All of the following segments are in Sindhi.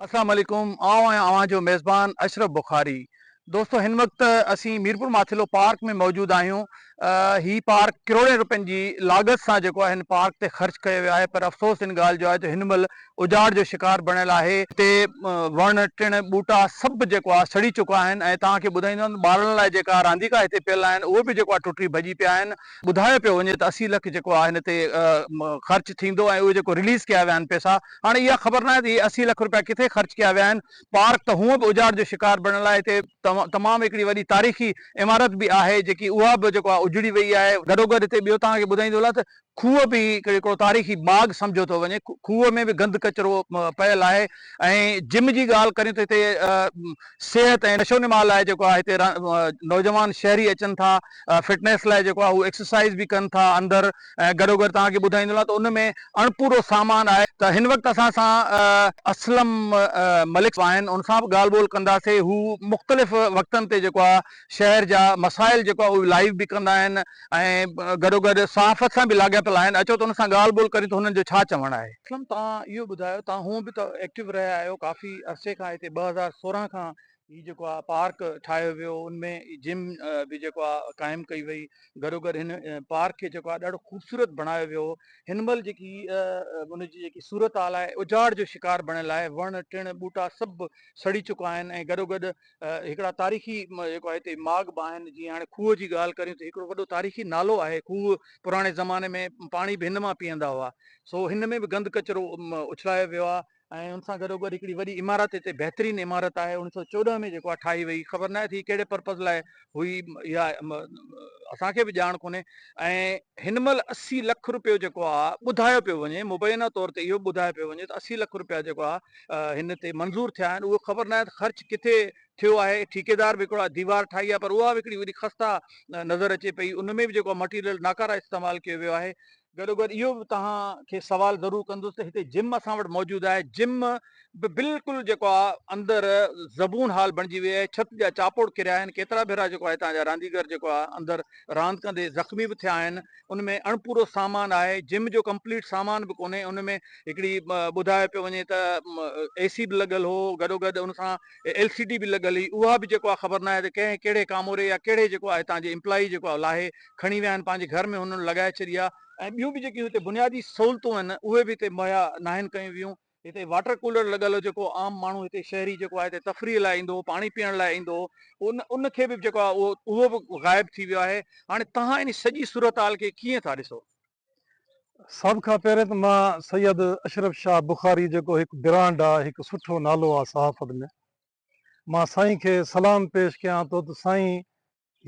السلام عليڪم آئون آهيان اوهان جو ميزبان اشرف بخاري دوستو هن وقت اسين ميرپور ماٿيلو پارڪ ۾ موجود آهيون هي پارڪ ڪروڙين روپين جي لاڳت سان جيڪو آهي هن پارڪ تي خرچ ڪيو ويو آهي پر افسوس ان ڳالهه جو آهي ته هن مهل اجاڙ جو شڪار بڻيل آهي هتي وڻ ٽڻ ٻوٽا سڀ جيڪو آهي سڙي چڪا آهن ۽ توهان کي ٻڌائيندو آهيان ٻارڙن لاء جيڪا رانديڪا هتي پيل آهن اهي به جيڪو آهي ٽٽي ڀڄي پيا آهن ٻڌايو پيو وڃي ته 80 لک جيڪو آهي هن تي خرچ ٿيندو ۽ اهي جيڪو رليز ڪيا ويا آهن پئسا هاڻي اها خبر ناهي ته اهي 80 لک رپيا ڪٿي خرچ ڪيا ويا آهن. پارڪ ته هونء به اجاڙ جو شڪار بڻيل آهي. هتي تمام هڪڙي وڏي تاريخي عمارت به آهي جيڪي اها به جيڪو آهي اجڙي وئي آهي. گڏوگڏ هتي ٻيو توهان کي ٻڌائيندو هلان ته کوهه به هڪڙو تاريخي ماڳ سمجهيو ٿو وڃي. کوهه ۾ به گند ڪچرو پيل آهي ۽ جم جي ڳالهه ڪريون ته هتي صحت ۽ نشو نما لاء جيڪو آهي هتي نوجوان شهري اچن ٿا فٽنيس لاء جيڪو آهي هو ايڪسرسائيز به ڪن ٿا اندر ۽ گڏوگڏ توهان کي ٻڌائيندو هلان ته ان ۾ اڻپورو سامان آهي ته هن وقت اسان سان اسلم ملڪ آهن ان سان به ڳالهه ٻولهه ڪنداسين هو مختلف وقتن تي جيڪو آهي شهر جا مسائل جيڪو آهي اهي لائيو به ڪندا آهن ۽ گڏوگڏ صحافت سان به لاڳاپيل آهن اچو ته ان سان ڳالهه ٻولهه ڪريون ته هنن جو ڇا چوڻ آهي. اسلم توهان اهو ٻڌايو توهان هونء به ته ايڪٽو رهيا آهيو ڪافي عرصي کان هتي 2016 کان هي جيڪو آ پارڪ ٺاهيو ويو ان ۾ جم به جيڪو آ قائم ڪئي وئي گڏوگڏ هن پارڪ کي جيڪو آ ڏاڍو خوبصورت بڻايو ويو هن مهل جيڪي ان جي جيڪي صورت حال آهي اجاڙ جو شڪار بڻيل آهي وڻ ٽڻ ٻوٽا سڀ سڙي چڪا آهن ۽ گڏوگڏ هڪڙا تاريخي جيڪو آهي هتي ماڳ به آهن جيئن هاڻي کوهه جي ڳالهه ڪريون ته هڪڙو وڏو تاريخي نالو آهي کوهه پراڻي زماني ۾ پاڻي به هن مان پيئندا هئا سو هن ۾ به گند ڪچرو اڇلايو ويو آهي ۽ ان سان گڏوگڏ هڪڙي وڏي عمارت هتي بهترين عمارت آهي 1914 ۾ جيڪو آهي ٺاهي وئي خبر ناهي ٿي ڪهڙي پرپز لاء هئي اها اسان کي به ڄاڻ ڪونهي ۽ هن مهل 80 لک روپيو جيڪو آهي ٻڌايو پيو وڃي مبينا طور تي اهو ٻڌايو پيو وڃي ته 80 لک روپيا جيڪو آهي هن تي منظور ٿيا آهن اهو خبر ناهي ته خرچ ڪٿي ٿيو آهي ٺيڪيدار به هڪڙو ديوار ٺاهي آهي پر اها به هڪڙي وڏي خسته نظر اچي پئي ان ۾ به جيڪو مٽيريل ناڪاره استعمال ڪيو ويو آهي گڏوگڏ اهو به توهان کي سوال ضرور ڪندس ته هتي جم اسان وٽ موجود آهي جم به بلڪل جيڪو آهي اندر زبون حال بڻجي وئي آهي ڇت جا چاپوڙ ڪريا آهن ڪيترا ڀيرا جيڪو آهي هتان جا رانديگر جيڪو آهي اندر راند ڪندي زخمي به ٿيا آهن ان ۾ اڻپورو سامان آهي جم جو ڪمپليٽ سامان به ڪونهي ان ۾ هڪڙي ٻڌايو پيو وڃي ته اي سي به لڳل هو گڏوگڏ ان سان ايل سي ڊي به لڳل هئي اها به جيڪو آهي خبر ناهي ته ڪنهن ڪهڙي ڪاموري يا ڪهڙي جيڪو آهي هتان جي امپلائي جيڪو آهي لاهي کڻي ويا آهن پنهنجي گهر ۾ هنن لڳائي ڇڏي آهي ۽ ٻيون به جيڪي هتي بنيادي سهولتون آهن اهي به هتي مهيا ناهن ڪيون ويون هتي واٽر ڪولر لڳل هو جيڪو عام ماڻهو هتي شهري جيڪو آهي هتي تفريح لاء ايندو هو پاڻي پيئڻ لاء ايندو هو ان ان کي به جيڪو آهي اهو اهو به غائب ٿي ويو آهي هاڻي توهان ان سڄي صورتحال کي ڪيئن ٿا ڏسو؟ سڀ کان پهرين ته مان سيد اشرف شاهه بخاري جيڪو هڪ برانڊ آهي هڪ سٺو نالو آهي صحافت ۾ مان سائين کي سلام پيش ڪيان ٿو ته سائين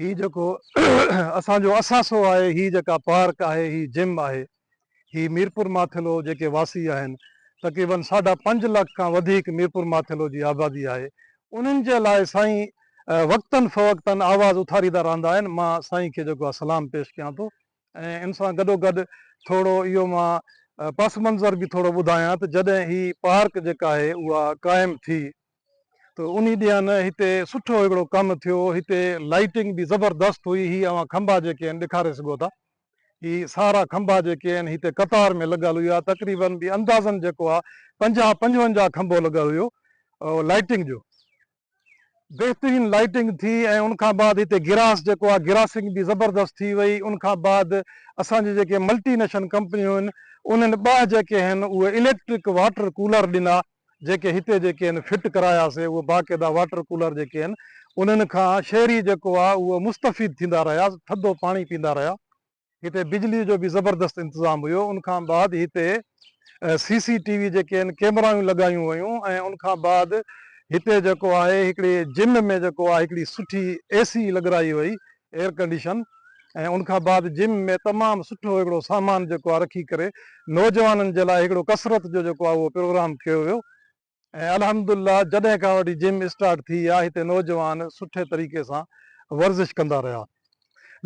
هي جيڪو اسان جو اثاثو آهي، هي جيڪا پارڪ آهي، هي جم آهي، هي ميرپور ماٿيلو جيڪي واسي آهن، تقريبن ساڍا پنج لک کان وڌيڪ ميرپور ماٿيلو جي آبادي آهي، انهن جي لاء سائين وقتن فوقتن آواز اٿاريندا رهندا آهن، مان سائين کي جيڪو آهي سلام پيش ڪيان ٿو ۽ ان سان گڏوگڏ ٿورو اهو مان پس منظر به ٿورو ٻڌايان ته جڏهن هي پارڪ جيڪا آهي اها قائم ٿي ته انهي ڏينهن هتي سٺو هڪڙو ڪم ٿيو، هتي لائيٽنگ به زبردست هئي، هي اوهان کنڀا جيڪي آهن ڏيکاري سگهو ٿا، هي سارا کنڀا جيڪي آهن هتي قطار ۾ لڳل هيا، تقريبن به اندازن جيڪو آهي پنجاهه پنجونجاهه کنڀو لڳل هيو لائيٽنگ جو، بهترين لائيٽنگ ٿي ۽ ان کان بعد هتي گراس جيڪو آهي گراسنگ به زبردست ٿي وئي، ان کان بعد اسان جي جيڪي ملٽي نيشن ڪمپنيون آهن انهن ٻه جيڪي آهن اهي اليڪٽرڪ واٽر ڪولر ڏنا جيڪي هتي جيڪي آهن فٽ ڪراياسي اهي باقاعده واٽر ڪولر جيڪي آهن انهن کان شهري جيڪو آهي اهو مستفيد ٿيندا رهيا ٿڌو پاڻي پيندا رهيا هتي بجلي جو به زبردست انتظام هيو ان کان بعد هتي سي سي ٽي وي جيڪي آهن ڪيمرائون لڳايون ويون ۽ ان کان بعد هتي جيڪو آهي هڪڙي جم ۾ جيڪو آهي هڪڙي سٺي اي سي لڳرائي وئي ايئر ڪنڊيشن ۽ ان کان بعد جم ۾ تمام سٺو هڪڙو سامان جيڪو آهي رکي ڪري نوجوانن جي لاء هڪڙو ڪسرت جو جيڪو آهي اهو پروگرام ڪيو ويو ۽ الحمدلله جڏهن کان وٺي جم اسٽارٽ ٿي آهي هتي نوجوان سٺي طريقي سان ورزش ڪندا رهيا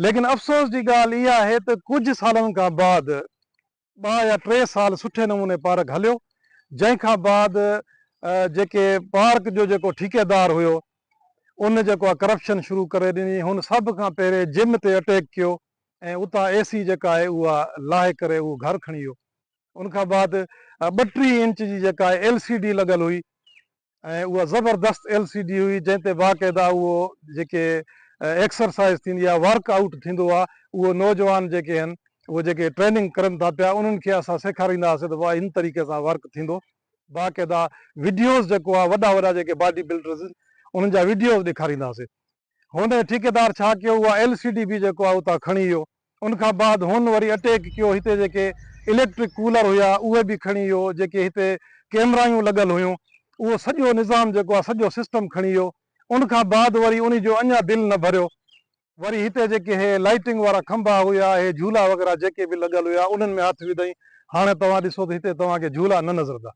ليڪن افسوس جي ڳالهه اها آهي ته ڪجهه سالن کان بعد ٻه يا ٽي سال سٺي نموني پارڪ هليو، جنهن کان بعد جيڪي پارڪ جو جيڪو ٺيڪيدار هيو ان جيڪو آهي ڪرپشن شروع ڪري ڏني، هن سڀ کان پهرين جم تي اٽيڪ ڪيو ۽ اتان اي سي جيڪا آهي اها لاهي ڪري اهو گهر کڻي ويو، ان کان بعد 32 انچ جي جيڪا آهي ايل سي ڊي لڳل هئي. ۽ اها زبردست ايل سي ڊي هئي جنهن تي باقاعده اهو جيڪي ايڪسرسائز ٿيندي آهي ورڪ آئوٽ ٿيندو آهي اهو نوجوان جيڪي آهن اهي جيڪي ٽريننگ ڪرن ٿا پيا انهن کي اسان سيکاريندا هئاسين ته بابا هن طريقي سان ورڪ ٿيندو باقاعده وڊيوز جيڪو آهي وڏا وڏا جيڪي باڊي بلڊرز آهن انهن جا وڊيوز ڏيکاريندا هئاسين هن ٺيڪيدار ڇا ڪيو اها ايل سي ڊي به جيڪو آهي اتان کڻي ويو. ان کان بعد هن وري اٽيڪ ڪيو هتي جيڪي اليڪٽرڪ ڪولر هيا اهي به کڻي ويو جيڪي هتي ڪيمرائيون لڳل هيون اهو سڄو نظام جيڪو آهي سڄو سسٽم کڻي ويو. ان کان بعد وري انهي جو اڃا دل نه ڀريو وري هتي جيڪي هي لائيٽنگ وارا کنڀا هيا هي جهولا وغيره جيڪي به لڳل هيا انهن ۾ هٿ وڌائين هاڻي توهان ڏسو ته هتي توهان کي جهولا نه نظرندا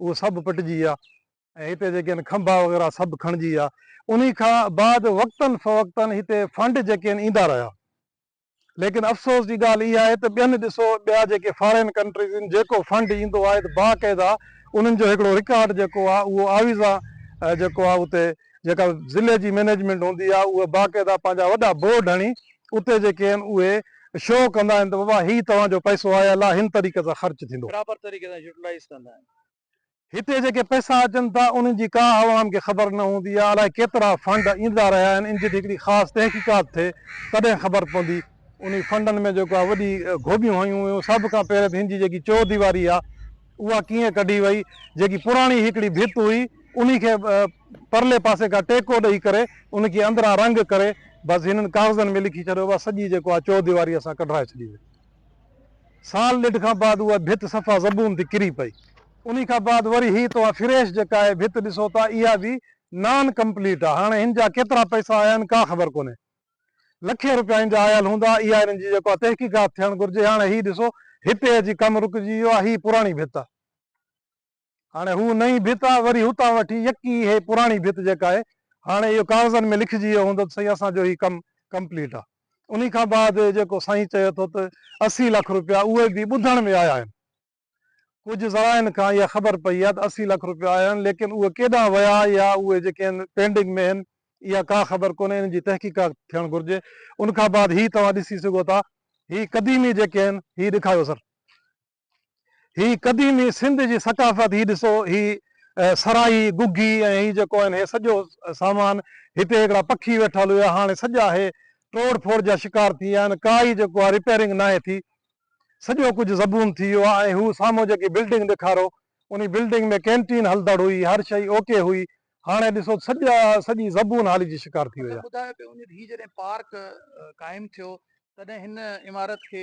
اهو سڀ پٽجي ويا. ۽ هتي جيڪي آهن کنڀا وغيره سڀ کڻجي ويا. انهي کان بعد وقتن فوقتن هتي فنڊ جيڪي آهن ايندا رهيا. ليڪن افسوس جي ڳالهه اها آهي ته ٻين ڏسو ٻيا جيڪي فارين ڪنٽريز آهن جيڪو فنڊ ايندو آهي ته باقاعده انهن جو هڪڙو رڪارڊ جيڪو آهي اهو آويزان جيڪو آهي اتي جيڪا ضلعي جي مئنيجمينٽ هوندي آهي اهي باقاعده پنهنجا وڏا بورڊ هڻي اتي جيڪي آهن اهي شو ڪندا آهن ته بابا هي توهان جو پئسو آيل آهي هن طريقي سان خرچ ٿيندو. پراپر طريقي سان يوٽيلائيز ڪندا آهن. هتي جيڪي پئسا اچن ٿا انهن جي ڪا عوام کي خبر نه هوندي آهي الائي ڪيترا فنڊ ايندا رهيا آهن ان جي هڪڙي خاص تحقيقات ٿئي تڏهن خبر پوندي انهي فنڊن ۾ جيڪو آهي وڏي گهوٻيون هنيون ويون سڀ کان پهرين ته هن جي جيڪي چو ديواري آهي اها ڪيئن ڪڍي وئي جيڪي پراڻي هڪڙي ڀت هئي انهي کي پرلي پاسي کان ٽيڪو ڏئي ڪري ان کي اندران رنگ ڪري بس هنن ڪاغذن ۾ لکي ڇڏيو بس سڄي جيڪو آهي چو ديواري اسان ڪڍرائي ڇڏي هئي. سال ڏيڍ کان بعد اها ڀت صفا زبون تي ڪري پئي. انهي کان بعد وري هي توهان فريش جيڪا آهي ڀت ڏسو ٿا اها به نان ڪمپليٽ آهي. هاڻي هن جا ڪيترا پئسا آيا آهن ڪا خبر ڪونهي. لکين روپيا هن جا آيل هوندا اها هنن جي جيڪو آهي تحقيقات ٿيڻ گهرجي. هاڻي هي ڏسو هتي اچي ڪم رڪجي ويو آهي هي پراڻي ڀت آهي. هاڻي هو نئين ڀت آ وري هتان وٺي يڪي هي پراڻي ڀت جيڪا آهي هاڻي اهو ڪاغذن ۾ لکجي ويو هوندو ته سائين اسان جو هي ڪم ڪمپليٽ آ. انهي کان بعد جيڪو سائين چئي ٿو ته 80 لک روپيا اهي به ٻڌڻ ۾ آيا آهن. ڪجهه ذرائعن کان اها خبر پئي آ ته 80 لک روپيا آيا آهن ليڪن اهي ڪيڏانهن ويا يا اهي جيڪي آهن پينڊنگ ۾ آهن اها ڪا خبر ڪونهي انهن جي تحقيقات ٿيڻ گهرجي. ان کان بعد هي توهان ڏسي سگهو ٿا هي قديمي جيڪي آهن هي ڏيکاريو سر. هي قديمي سنڌ جي ثقافت هي ڏسو هي سرائي گگي ۽ هي جيڪو آهن هي سڄو سامان هتي هڪڙا پکي ويٺل هيا هاڻي سڄا هي ٽوڙ ڦوڙ جا شڪار ٿي ويا آهن ڪا ئي جيڪو آهي رپيئرنگ ناهي ٿي سڄو ڪجهه زبون ٿي ويو آهي ۽ هو سامهون جيڪي بلڊنگ ڏيکارو انهي بلڊنگ ۾ ڪينٽين هلندڙ هئي هر شئي اوڪي هئي هاڻي ڏسو سڄا سڄي زبون حالي جي شڪار ٿي وئي آهي. ٻڌايو پيو وڃي ته هي جڏهن پارڪ قائم ٿيو تڏهن هن عمارت کي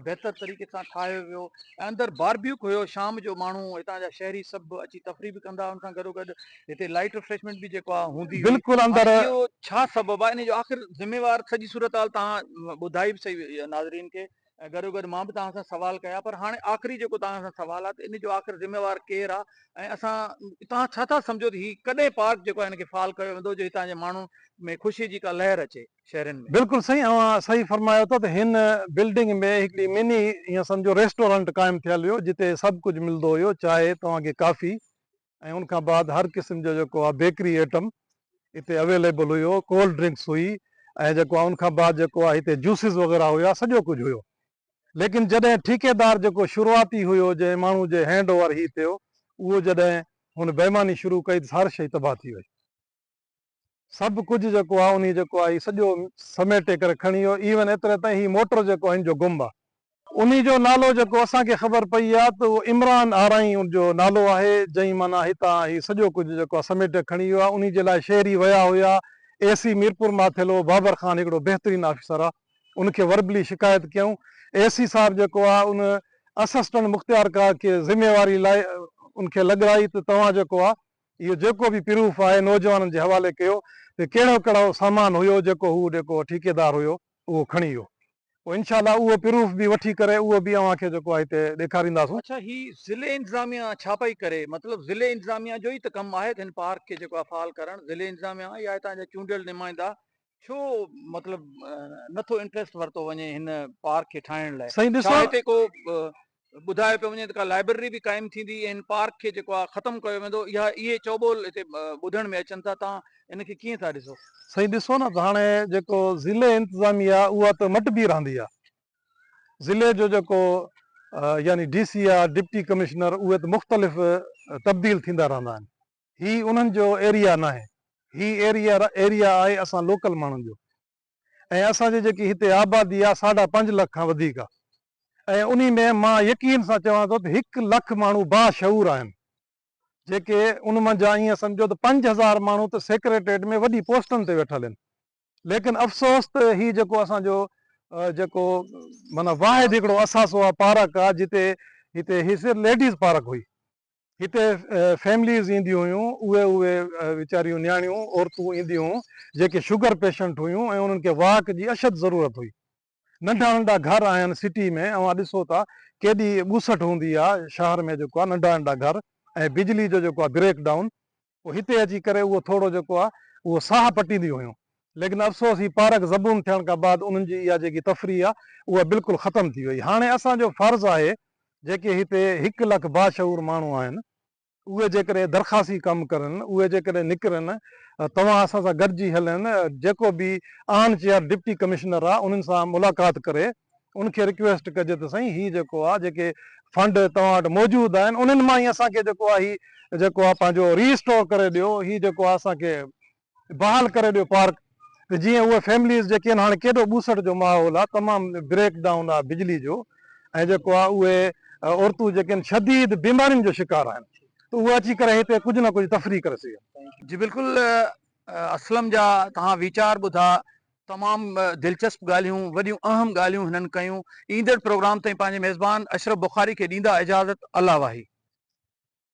بهتر طريقي سان ٺاهيو ويو ۽ اندر باربيوڪ هيو شام جو ماڻهو هتان جا شهري سڀ اچي تفريح به ڪندا ان سان گڏو گڏ هتي لائيٽ ريفريشمينٽ به جيڪو آهي هوندي هئي بلڪل اندر اهو ڇا سبب آهي ان جو آخر ذميوار سڄي صورتحال توهان ٻڌائي به سهي ناظرين کي ۽ گڏو گڏ مان به توهان سان سوال ڪيا پر هاڻي آخري جيڪو توهان سان سوال آهي ته ان جو آخر ذميوار ڪير آهي ۽ اسان توهان ڇا ٿا سمجهو ته هي ڪڏهن پارڪ جيڪو آهي ان کي فعال ڪيو ويندو جو هتان جي ماڻهن ۾ خوشي جي ڪا لهر اچي شهرين ۾. بلڪل سائين اوهان صحيح فرمايو ٿا ته هن بلڊنگ ۾ هڪڙي مني ائين سمجهو ريسٽورنٽ قائم ٿيل هيو جتي سڀ ڪجهه ملندو هيو چاهي توهان کي ڪافي ۽ ان کان بعد هر قسم جو جيڪو آهي بيڪري ائٽم اتي اويليبل هيو ڪولڊ ڊرنڪس هئي ۽ جيڪو آهي ان کان بعد جيڪو آهي هتي جوسز وغيره هيا سڄو ڪجهه هيو ليڪن جڏهن ٺيڪيدار جيڪو شروعاتي هيو جنهن ماڻهو جي هينڊ اوور هي ٿيو اهو جڏهن هن بيماني شروع ڪئي ته هر شئي تباهه ٿي وئي. سڀ ڪجهه جيڪو آهي انهي جيڪو آهي هي سڄو سميٽي ڪري کڻي ويو ايون ايتري تائين هي موٽر جيڪو آهي هن جو گم آهي. انهي جو نالو جيڪو اسان کي خبر پئي آهي ته اهو عمران آرائين ان جو نالو آهي جنهن معنيٰ هتان هي سڄو ڪجهه جيڪو آهي سميٽي کڻي ويو آهي انهي جي لاء شهري ويا هيا اي سي ميرپور ماٿيلو بابر خان هڪڙو بهترين آفيسر آهي ان کي وربلي شڪايت ڪيائون اي سي صاحب جيڪو آهي ان اسسٽنٽ مختيارڪار کي ذميواري لاء ان کي لڳرائي ته توهان جيڪو آهي اهو جيڪو به پروف آهي نوجوانن جي حوالي ڪيو ته ڪهڙو ڪهڙو سامان هيو جيڪو هو جيڪو ٺيڪيدار هيو اهو کڻي ويو پوء انشاء الله اهو پروف به وٺي ڪري اهو به اوهان کي جيڪو آهي هتي ڏيکارينداسون. اڇا هي ضلعي انتظاميا ڇا پئي ڪري مطلب ضلعي انتظاميا جو ئي ته ڪم آهي ته هن پارڪ کي جيڪو آهي فعال ڪرڻ ضلعي انتظاميا يا هتان جا چونڊيل نمائندا ڇو مطلب نٿو انٽريسٽ ورتو وڃي هن پارڪ کي ٺاهڻ لاء سائين ڏسو ڇا هتي ڪو ٻڌايو پيو وڃي ته ڪا لائبريري به قائم ٿيندي ۽ هن پارڪ کي جيڪو آهي ختم ڪيو ويندو اها اهي چوٻول هتي ٻڌڻ ۾ اچن ٿا تان ان کي ڪيئن ٿا ڏسو؟ سائين ڏسو نه ته هاڻي جيڪو ضلعي انتظاميه اها ته مٽبي رهندي آهي ضلعي جو جيڪو يعني ڊي سي آ ڊپٽي ڪمشنر اهي ته مختلف تبديل ٿيندا رهندا آهن. هي انهن جو ايريا ناهي هي ايريا ايريا آهي اسان لوڪل ماڻهن جو ۽ اسان جي جيڪي هتي آبادي آهي ساڍا پنج لک کان وڌيڪ آهي ۽ انهي ۾ مان يقين سان چوان ٿو ته هڪ لک ماڻهو باشعور آهن جيڪي ان منجهان ائين سمجهو ته 5000 ماڻهو ته سيڪريٽريٽ ۾ وڏي پوسٽن تي ويٺل آهن ليڪن افسوس ته هي جيڪو اسان جو جيڪو معنيٰ واحد هڪڙو اثاثو آهي پارڪ آهي جتي هتي هي صرف ليڊيز پارڪ هئي هتي فيمليز اينديون هيون اهي اهي ويچاريون نياڻيون عورتون اينديون هيون جيڪي شگر پيشنٽ هيون ۽ انهن کي واڪ جي اشد ضرورت هئي ننڍا ننڍا گهر آهن سٽي ۾ اوهان ڏسو ٿا ڪيڏي ٻوسٽ هوندي آ شهر ۾ جيڪو آ ننڍا ننڍا گهر ۽ بجلي جو جيڪو آ بريڪ ڊائون پوء هتي اچي ڪري اهو ٿورو جيڪو آ اهو ساهه پٽينديون هيون ليڪن افسوس هي پارڪ زبون ٿيڻ کان بعد انهن جي اها جيڪي تفريح آ اها بلڪل ختم ٿي وئي هاڻي اسان جو فرض آهي جيڪي هتي هڪ لک باشعور ماڻهو آهن اهي جيڪڏهن درخواستي ڪم ڪرن، اهي جيڪڏهن نڪرن، توهان اسان سان گڏجي هلن، جيڪو به آن چيئر ڊپٽي ڪمشنر آ انهن سان ملاقات ڪري ان کي رڪويسٽ ڪجي ته سائين هي جيڪو آ جيڪي فنڊ توهان وٽ موجود آهن انهن مان ئي اسان کي جيڪو آ هي جيڪو آ پنهنجو ري اسٽور ڪري ڏيو هي جيڪو آ اسان کي بحال ڪري ڏيو پارڪ ته جيئن اهي فيمليز جيڪي آهن هاڻي ڪيڏو ٻوسٽ جو ماحول آهي تمام بريڪ ڊائون آهي بجلي جو ۽ جيڪو آهي اهي عورتون جيڪي آهن شديد بيمارين جو شڪار آهن ته اهي اچي ڪري هتي ڪجهه نه ڪجهه تفريح ڪري سگهن. جي بلڪل اسلم جا توهان ويچار ٻڌا تمام دلچسپ ڳالهيون وڏيون اهم ڳالهيون هنن ڪيون ايندڙ پروگرام تائين پنهنجي ميزبان اشرف بخاري کي ڏيندا اجازت الله واهي.